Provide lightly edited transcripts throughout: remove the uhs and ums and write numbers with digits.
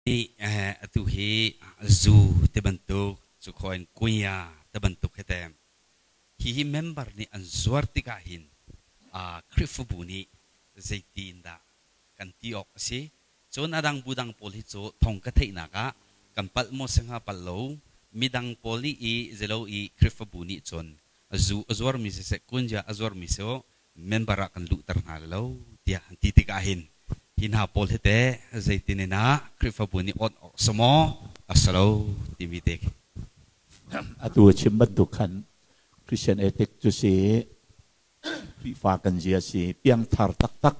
Atu hi zu ti bantuk, cukhaw in kunya ti bantuk hi te hihi member nih an zuar tikah hin Khrihfabu nih zeitin dah kan ti awk a si? Cun a dang bu dang pawl hi cu thong ka theihnak ah kan palh maw si hnga palh lo, midang pawl nih i zelo i Khrihfabu nih cun zu a zuarmi siseh, kunja a zuarmi si member ah kan luhter hna lo tiah an ti tikah hin hi hna pawl hi teh zeitin in ah Khrihfabu nih awt awk si maw a si lo timi te khi. Atu a chim bantuk khan Christian ethic cu si Khrihfa kan zia si piangthar taktak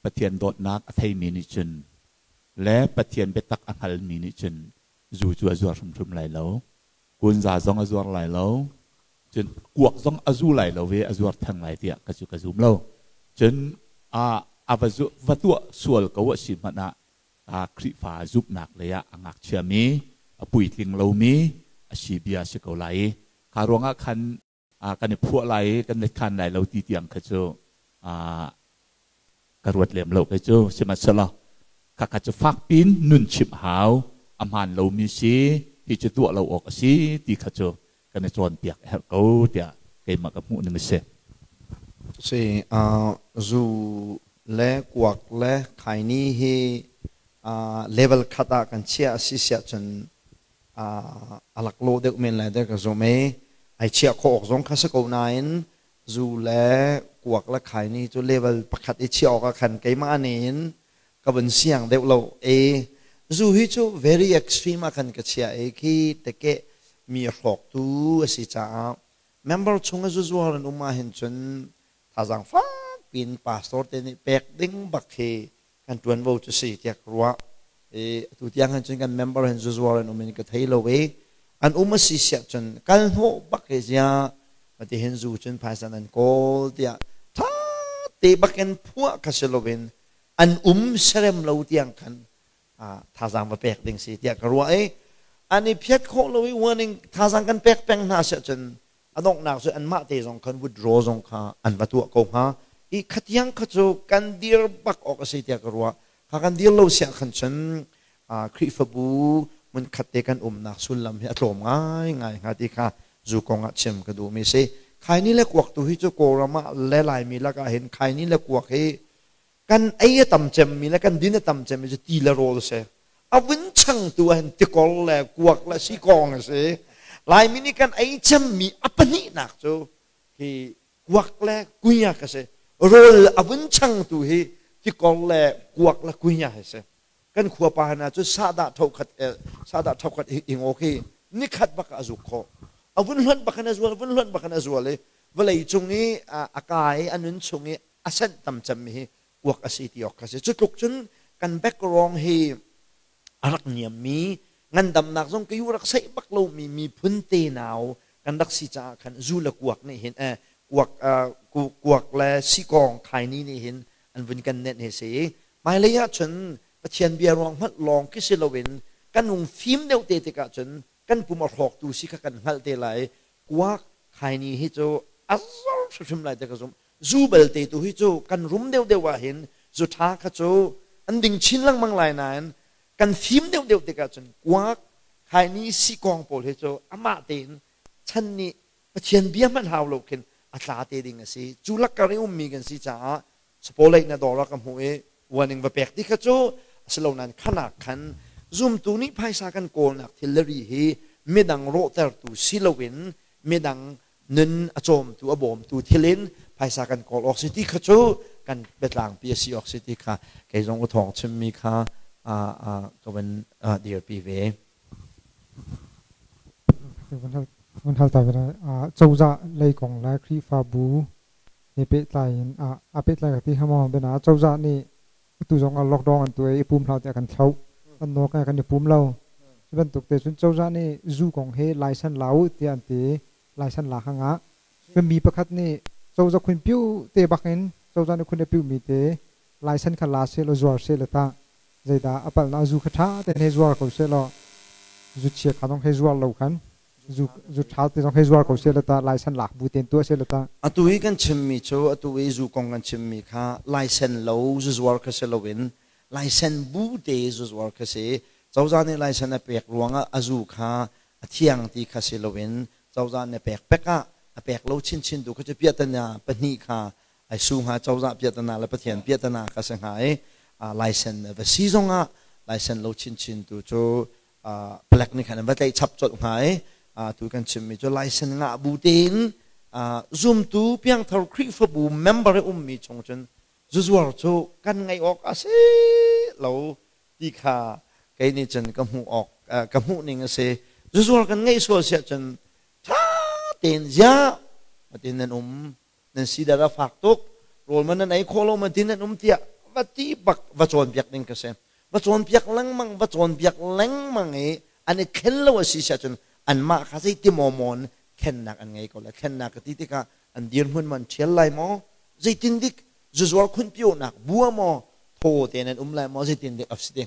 Pathian dawtnak a theimi nih cun le Pathian biatak a hngalmi nih cun zu cu a zuar hrimhrim lai lo. Kunza zong a zuar lai lo. Cun kuak zong a zu lai lo ve, a zuar theng lai tiah ka cu ka zum lo. Cun a a va zu, va tuah sual ko a si hmanh ah a Khrihfa zumhnak lei ah a ngakchia mi, a puitling lomi a si bia a si ko lai i kha ruangah khan kan i phuah lai i kan let khan lai lo ti tiang kha cu ka ruat lem lo kei cu. Sihmanhsehlaw khakha cu fak pin nun chimh hau, a hmaan lomi si hi cu tuah lo awk a si ti kha cu kan i cawnpiak a herh ko tiah keimah ka hmuh ning a si. Si zu le kuak le khaini hi level khat ah kan chiah a si siah cun a laklawh deuh men lai dek ka zum i ai chiah khawh awk zong kha si ko nain zu le kuak le khaini cu level pakhat i chiah awk ah khan keimah nih ka vun siang deuh lo e. Zu hi cu very extreme ah khan ka chiah i khi teke mi hrawktu a si caah member chung a zu zuar an um ahhin cun thazaang fak piin pastor te nih pek ding bak khi kan ṭuanvo cu si tiah ka ruah. I atu tiang hin cun kan member hin zuzuar an um in ka thei lo i an um a si siah cun kal hnawh bak hi zia mati hin zu cun phaisa nan kawl tiah ṭha te bakin phuah kha si loin an um serem lo tiang khan thazaang va pek ding si tiah ka ruah i an i phiat khawh lo i warning thazaang kan pek peng hna siah cun a donghnak cu anmah te zong khan withdraw zong kha an va tuah ko hnga i khatiang kha cu kan dir bak awk a si tiah ka ruah. Kha kan dir lo siah khan cun Khrihfabu hmunkhat te kan umnak sullam hi a tlawm ngai ngai hnga ti kha zu kong ah chim ka duhmi si. Khaini le kuak tu hi cu Kawlram ah le Laimi lakah hin khaini le kuak hi kan ei a tam cemmi le kan din a tam cemmi cu ti le rawl si. A vun changtu ah hin tikor le kuak le sikawng a si. Laimi nih kan ei cemmi a pahnihnak cu hi kuak le kunya ka si. Rawl a vun changtu hi tikor le kuak le kunya hi si. Kan khua pa hna cu sahdah thokhat sahdah thokhat ingo khi nikhat bak a zuk khawh. A vun hluan bak in a zual, vun hluan bak in a zual i vawlei cung i a kai a nun chung i a senh tam cemmi hi kuak a si ti awk kha si. Cu tluk cun kan background hi a rak niammi, ngandamnak zong ka yu rak seih bak lomi miphun tenau kan rak si caah khan zu le kuak nih hin kuak kuak le sikawng khaini nih hin an vun kan nenh hi si. Hmailei ah cun Pathian bia ruang hmanh lawng khi si loin kan hung fim deuh te tikah cun kan pum a hrawktu si kha kan hngalh te lai. Kuak khaini hi cu a zor hrimhrim lai te ka zumh. Zu belte tu hi cu kan rum deuhdeuh ah hin zu ṭha kha cu an ding chin lengmang lai nain kan fim deuhdeuh tikah cun kuak khaini sikawng pawl hi cu amah tein chan nih Pathian bia hmanh hau lo khin a tla te ding a si. Cu lakkar i ummi kan si caah sapawleih na dawr ah ka hmuh i warning va pek ti kha cu a si lo nain khanak khan zumtu nih phaisa kan kawlnak thil le ri hi midang rawhtertu si loin midang nun a cawmtu a bawmtu thil in phaisa kan kawl awk si ti kha cu kan biatlangpi a si awk si ti kha kei zong u thawng chimmi kha ka van dirpi ve. Van hal ta ve cozah lei kong le Khrihfabu he pehtlai in a pehtlai ka ti hamo bena cozah nih atu zong ah lockdown an tuah i pum hlah tiah kan thloh, an nawl kan i pum lo. Cu bantuk te cun cozah nih zu kong hi license la u tiah an ti. License la hangah mi pakhat nih cozah khun piu te bak in cozah nih khun a piu mi te license kha la seh law zuar seh law tah zeidah a palhnak? Zu kha ṭha tein hei zuar ko seh law, zu chia kha zong hei zuar lo khan zu zu ṭha te zong hei zuar ko seh law tah, license lak bu tein tuah seh law tah? Atu i kan chimmi cu, atu i zu kong kan chimmi kha license lo zu zuar kha si loin license bu te zu zuar kha si. Cozah nih license a pek ruangah a zu kha a thiang ti kha si loin cozah nih pek pek ah a pek lo chinchin tu kha cu piahtana pahnih kha ai su hnga, cozah piahtana le Pathian piahtana kha si hnga i license va si zongah license lo chinchin tu cu palek nih khan an va tlaih chap colh hnga i tu kan chimmi cu license ngah bu tein zumtu piangthar Khrihfabu member i ummi chung cun zuzuar cu kan ngaih awk a si lo ti kha kei nih cun ka hmuh awk ka hmuh ning a si. Zuzuar kan ngeih sual siah cun ṭha tein ziah matin nan um, nan si dar a fak tuk, rawl man nan ei khawh lo matin nan um tiah va ti bak va cawnpiak ding ka si. Va cawnpiak lengmang, va cawnpiak lengmang i an i thlen lo a si siah cun anmah kha zeiti maw mawn thlennak an ngei ko lai. Thlennak ka ti tikah an dirhmun man ṭhial lai maw, zeitin dik zuzuar khunpionak bua maw, thaw tein an um lai maw, zeitin dik a si te hnga.